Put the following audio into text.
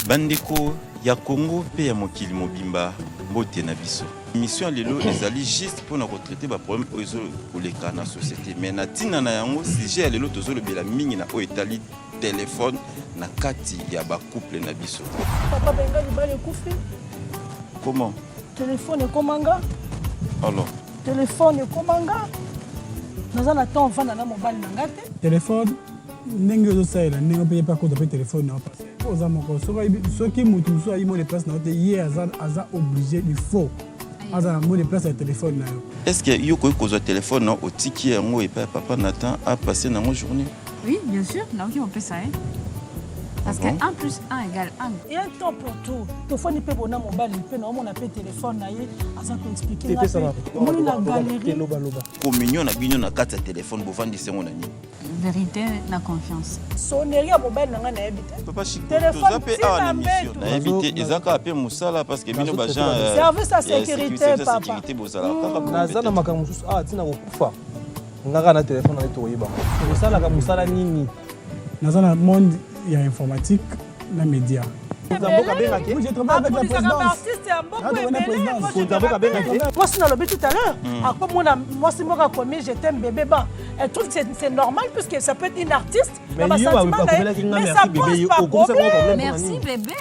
Bandeko ya Congo mpe ya mokili mobimba, mbote na biso. Mission ya lelo ezali juste mpona kotraite baproblème oyo ezokoleka na société, mais na ntina na yango sujet ya lelo tozolobela mingi na oyo etali telefone na kati ya bacouple na biso. Papa benga libala ekufi. Comment? Telefone ekomanga. Alors? Telefone ekomanga. Naza na temps ovanda na mobali na nga te. Telefone ndenge ozosalela ndenge mpe ye mpe akota mpe telefone na yo parce que oza moko soki moto mosusu ayi mot de passe na yo te ye aza, aza obligé il faut aza na mot de passe ya telefone na yo. Est ce que yo okoki kozwa telefone na yo otiki yango epai ya papa Nathan apasse nango journée? Oui, bien sûr, naoki kopesa ye. Parce que 1 plus 1 égale 1. Il y a un temps pour tout. Tofandi mpe bona mobali mpe naomona mpe telefone na ye aza koexplike nga mpe omoni na galerie. Communion na bino na kati ya telefone bovandisi yango na nini? Verite na confiance. Sonnerie ya mobali na ngai nayebi te. Papa Chico, toza mpe awa na émission. Nayebi te, eza kaka mpe mosala parce que bino ba gens service ya sécurité papa. Sécurité bozalaka kaka. Naza na makambo mosusu awa ntina kokufa. Nga kaka na telefone na ye tokoyeba. Osalaka mosala nini? Naza na monde ya informatique na media. Mwasi nalobi tout à l'heure, akomona mwasi moko akomi je t'aime bébé, bon, elle trouve que c'est normal puisque ça peut être une artiste na ba sentiment na ye, mais ça pose pas problème. Merci bébé.